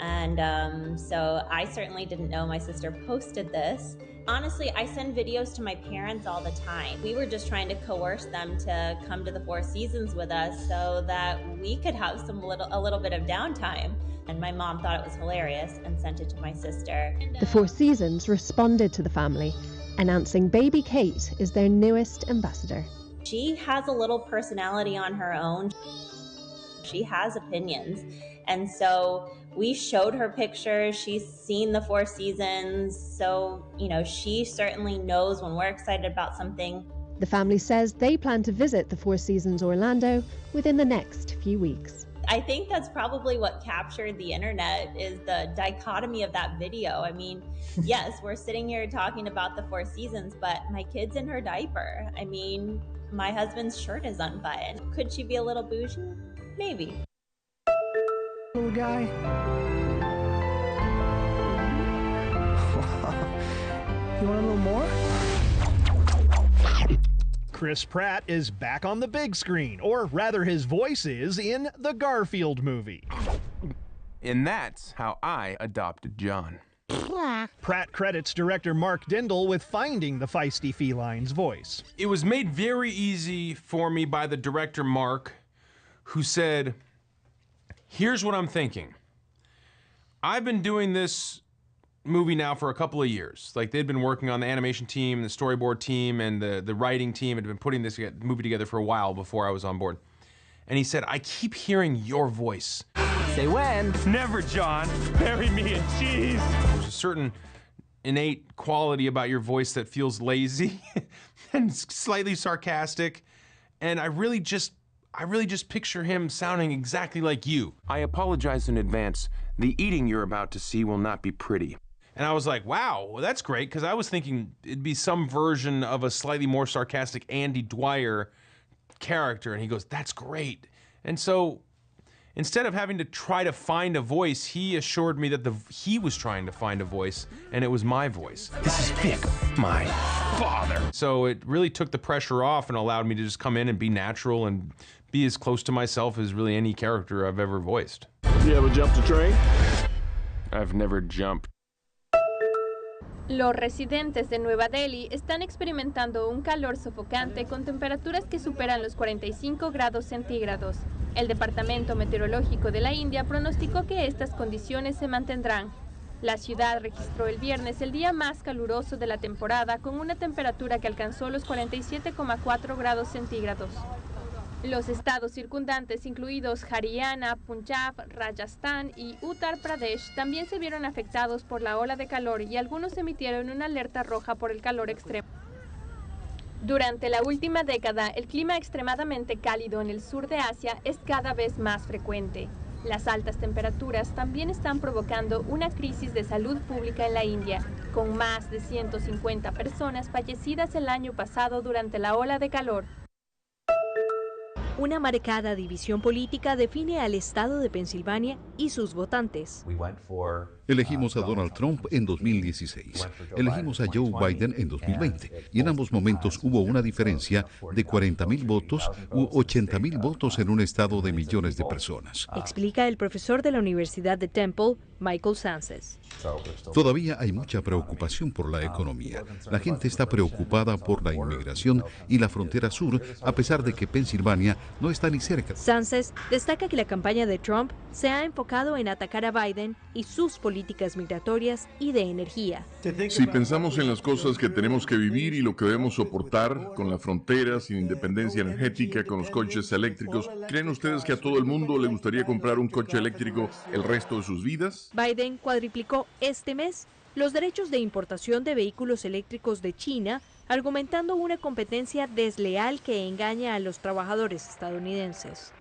And um, so I certainly didn't know my sister posted this. Honestly, I send videos to my parents all the time. We were just trying to coerce them to come to the Four Seasons with us so that we could have some little a little bit of downtime. And my mom thought it was hilarious and sent it to my sister. The Four Seasons responded to the family, announcing baby Kate is their newest ambassador. She has a little personality on her own. She has opinions. And so we showed her pictures. She's seen the Four Seasons. So, you know, she certainly knows when we're excited about something. The family says they plan to visit the Four Seasons Orlando within the next few weeks. I think that's probably what captured the internet is the dichotomy of that video. I mean, yes, we're sitting here talking about the Four Seasons, but my kid's in her diaper. I mean, my husband's shirt is unbuttoned. Could she be a little bougie? Maybe. Little guy. you want a little more? Chris Pratt is back on the big screen, or rather, his voice is in the Garfield movie. And that's how I adopted John. Pratt credits director Mark Dindal with finding the feisty feline's voice. It was made very easy for me by the director, Mark, who said, Here's what I'm thinking. I've been doing this movie now for a couple of years. Like they'd been working on the animation team, the storyboard team, and the, the writing team had been putting this movie together for a while before I was on board. And he said, I keep hearing your voice. Say when. Never, John. Bury me in cheese. There's a certain innate quality about your voice that feels lazy and slightly sarcastic. And I really just I really just picture him sounding exactly like you. I apologize in advance. The eating you're about to see will not be pretty. And I was like, wow, well, that's great, because I was thinking it'd be some version of a slightly more sarcastic Andy Dwyer character. And he goes, that's great. And so instead of having to try to find a voice, he assured me that the he was trying to find a voice, and it was my voice. This is Vic, my father. So it really took the pressure off and allowed me to just come in and be natural and be as close to myself as really any character I've ever voiced. You ever jumped a train? I've never jumped. Los residentes de Nueva Delhi están experimentando un calor sofocante con temperaturas que superan los 45 grados centígrados. El Departamento Meteorológico de la India pronosticó que estas condiciones se mantendrán. La ciudad registró el viernes el día más caluroso de la temporada con una temperatura que alcanzó los 47,4 grados centígrados. Los estados circundantes, incluidos Haryana, Punjab, Rajasthan y Uttar Pradesh, también se vieron afectados por la ola de calor y algunos emitieron una alerta roja por el calor extremo. Durante la última década, el clima extremadamente cálido en el sur de Asia es cada vez más frecuente. Las altas temperaturas también están provocando una crisis de salud pública en la India, con más de 150 personas fallecidas el año pasado durante la ola de calor. Una marcada división política define al estado de Pensilvania y sus votantes. Elegimos a Donald Trump en 2016, elegimos a Joe Biden en 2020 y en ambos momentos hubo una diferencia de 40.000 votos u 80.000 votos en un estado de millones de personas. Explica el profesor de la Universidad de Temple, Michael Sances. Todavía hay mucha preocupación por la economía. La gente está preocupada por la inmigración y la frontera sur, a pesar de que Pensilvania no está ni cerca. Sances destaca que la campaña de Trump se ha enfocado en atacar a Biden y sus políticas migratorias y de energía. Si pensamos en las cosas que tenemos que vivir y lo que debemos soportar con la frontera, sin independencia energética, con los coches eléctricos, ¿creen ustedes que a todo el mundo le gustaría comprar un coche eléctrico el resto de sus vidas? Biden cuadriplicó este mes los derechos de importación de vehículos eléctricos de China, argumentando una competencia desleal que engaña a los trabajadores estadounidenses.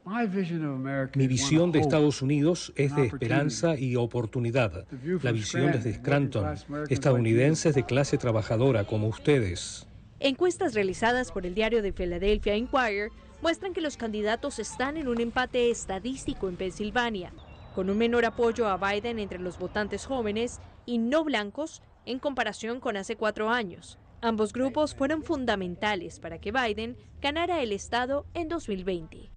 Mi visión de Estados Unidos es de esperanza y oportunidad. La visión desde Scranton, estadounidenses de clase trabajadora como ustedes. Encuestas realizadas por el diario de Philadelphia Inquirer muestran que los candidatos están en un empate estadístico en Pensilvania, con un menor apoyo a Biden entre los votantes jóvenes y no blancos en comparación con hace 4 años. Ambos grupos fueron fundamentales para que Biden ganara el estado en 2020.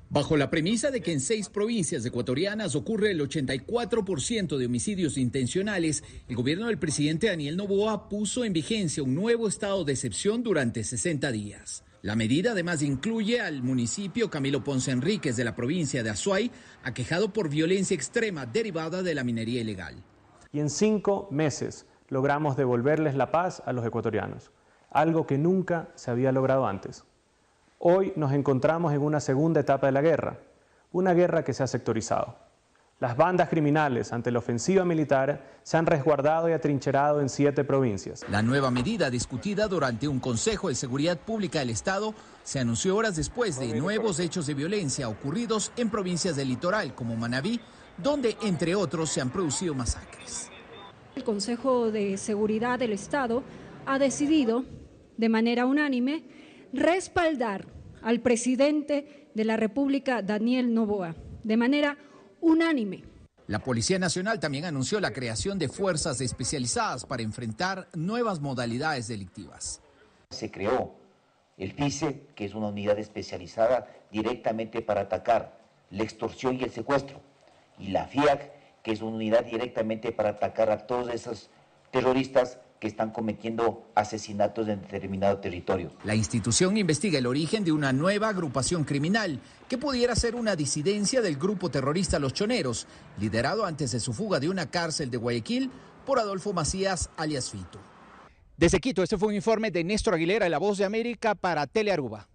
Bajo la premisa de que en 6 provincias ecuatorianas ocurre el 84% de homicidios intencionales, el gobierno del presidente Daniel Noboa puso en vigencia un nuevo estado de excepción durante 60 días. La medida además incluye al municipio Camilo Ponce Enríquez de la provincia de Azuay, aquejado por violencia extrema derivada de la minería ilegal. Y en 5 meses logramos devolverles la paz a los ecuatorianos, algo que nunca se había logrado antes. Hoy nos encontramos en una segunda etapa de la guerra, una guerra que se ha sectorizado. Las bandas criminales ante la ofensiva militar se han resguardado y atrincherado en 7 provincias. La nueva medida discutida durante un Consejo de Seguridad Pública del Estado se anunció horas después de nuevos hechos de violencia ocurridos en provincias del litoral como Manabí, donde entre otros se han producido masacres. El Consejo de Seguridad del Estado ha decidido de manera unánime respaldar al presidente de la República, Daniel Noboa, de manera unánime. La Policía Nacional también anunció la creación de fuerzas especializadas para enfrentar nuevas modalidades delictivas. Se creó el FICE, que es una unidad especializada directamente para atacar la extorsión y el secuestro, y la FIAC, que es una unidad directamente para atacar a todos esos terroristas que están cometiendo asesinatos en determinado territorio. La institución investiga el origen de una nueva agrupación criminal que pudiera ser una disidencia del grupo terrorista Los Choneros, liderado antes de su fuga de una cárcel de Guayaquil por Adolfo Macías, alias Fito. Desde Quito, este fue un informe de Néstor Aguilera, de La Voz de América, para Telearuba.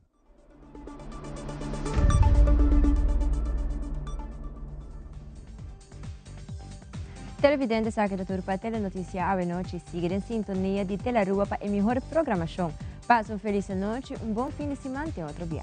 Televidente sa que tur pa Telenoticia Avenochi sigue en sintonía de Telearuba para el mejor programación. Pasa un feliz noche, un buen fin de semana y otro día.